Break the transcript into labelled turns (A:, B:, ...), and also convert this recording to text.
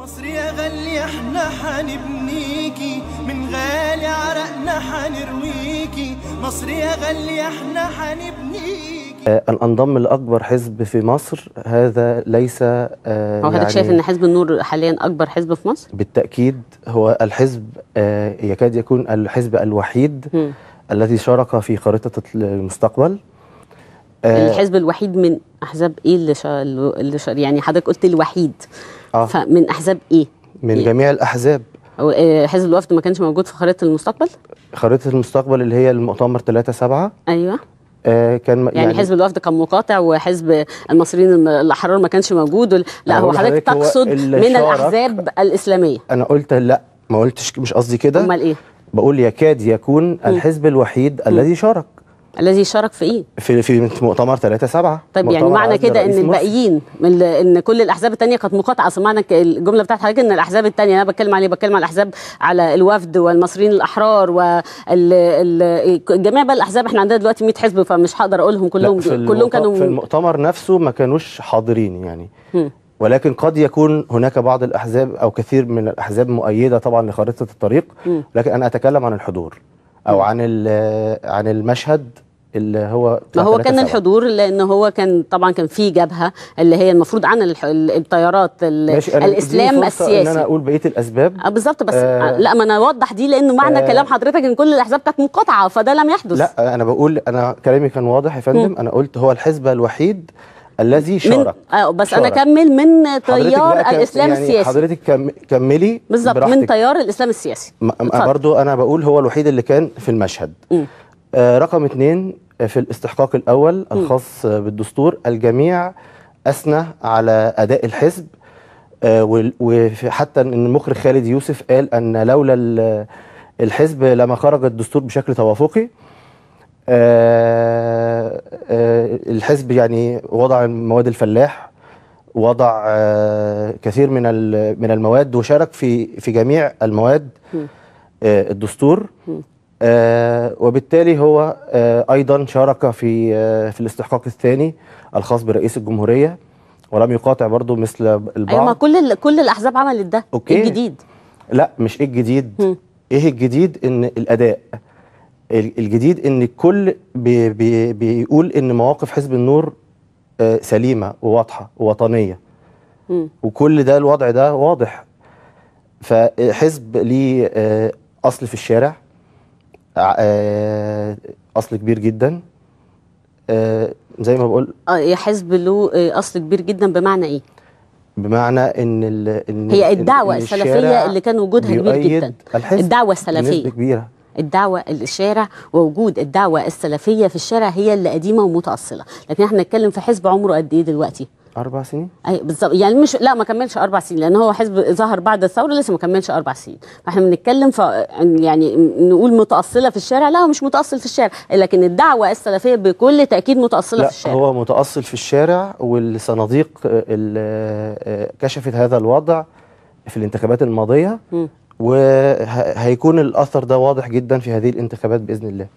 A: مصر يا غالية احنا حنبنيكي، من غالي عرقنا حنرويكي، مصر يا غالية احنا حنبنيكي.
B: أن أنضم لأكبر حزب في مصر هذا ليس
C: هو حضرتك يعني شايف أن حزب النور حاليا أكبر حزب في مصر؟
B: بالتأكيد هو الحزب، يكاد يكون الحزب الوحيد الذي شارك في خارطة المستقبل.
C: الحزب الوحيد من أحزاب إيه اللي يعني حضرتك قلت الوحيد، فمن أحزاب إيه؟
B: من جميع الأحزاب.
C: حزب الوفد ما كانش موجود في خريطة المستقبل؟
B: خريطة المستقبل اللي هي المؤتمر 3/7.
C: أيوه.
B: كان
C: يعني حزب الوفد كان مقاطع وحزب المصريين الأحرار ما كانش موجود. لا هو حضرتك تقصد من الأحزاب الإسلامية؟
B: أنا قلت لا، ما قلتش، مش قصدي كده.
C: أمال إيه؟
B: بقول يكاد يكون الحزب الوحيد الذي شارك.
C: الذي شارك في ايه؟
B: في مؤتمر 3/7.
C: طيب يعني معنى كده ان الباقيين ان كل الاحزاب الثانية كانت مقاطعه. اصل معنى الجملة بتاعت حضرتك ان الاحزاب الثانية، انا بتكلم عليه، بتكلم على الاحزاب، على الوفد والمصريين الاحرار وجميع بقى الاحزاب. احنا عندنا دلوقتي 100 حزب، فمش هقدر اقولهم كلهم. كلهم كانوا
B: في المؤتمر نفسه ما كانوش حاضرين يعني. ولكن قد يكون هناك بعض الاحزاب او كثير من الاحزاب مؤيدة طبعا لخارطه الطريق، لكن انا اتكلم عن الحضور او عن المشهد اللي هو
C: ما هو كان الحضور، لان هو كان طبعا كان في جبهة اللي هي المفروض عن التيارات الاسلام السياسي.
B: ان انا اقول بقية الاسباب
C: بالظبط، بس لا ما انا اوضح دي، لانه معنى كلام حضرتك ان كل الاحزاب كانت مقاطعه، فده لم يحدث.
B: لا انا بقول، انا كلامي كان واضح يا فندم. انا قلت هو الحزب الوحيد الذي شارك.
C: بس انا اكمل من تيار الاسلام
B: يعني
C: السياسي.
B: حضرتك كملي
C: بالظبط، من تيار الاسلام السياسي.
B: برضو انا بقول هو الوحيد اللي كان في المشهد. رقم 2 في الاستحقاق الأول الخاص بالدستور، الجميع أثنى على أداء الحزب، وحتى أن المخرج خالد يوسف قال أن لولا الحزب لما خرج الدستور بشكل توافقي. الحزب يعني وضع مواد الفلاح، وضع كثير من المواد، وشارك في جميع المواد الدستور. وبالتالي هو أيضا شارك في الاستحقاق الثاني الخاص برئيس الجمهورية، ولم يقاطع برضو مثل البعض.
C: أيوة، ما كل الأحزاب عملت ده.
B: okay.
C: إيه الجديد؟
B: لا مش إيه الجديد. إيه الجديد؟ إن الأداء الجديد، إن الكل بي بي بيقول إن مواقف حزب النور سليمة وواضحة ووطنية، وكل ده الوضع ده واضح. فحزب ليه أصل في الشارع، أصل كبير جدا، زي ما بقول.
C: حزب له أصل كبير جدا بمعنى إيه؟
B: بمعنى إن
C: هي الدعوة السلفية اللي كان وجودها كبير جدا. الدعوة السلفية
B: كبيرة،
C: الدعوة الشارع، ووجود الدعوة السلفية في الشارع هي اللي قديمة ومتأصلة. لكن احنا نتكلم في حزب عمره قد إيه دلوقتي؟
B: 4 سنين.
C: اي بالظبط، يعني مش، لا ما كملش 4 سنين، لان هو حزب ظهر بعد الثورة لسه ما كملش 4 سنين. فاحنا بنتكلم يعني نقول متأصله في الشارع، لا هو مش متأصل في الشارع، لكن الدعوة السلفية بكل تاكيد متأصله في الشارع.
B: هو متأصل في الشارع، والصناديق اللي كشفت هذا الوضع في الانتخابات الماضية، وهيكون الاثر ده واضح جدا في هذه الانتخابات باذن الله.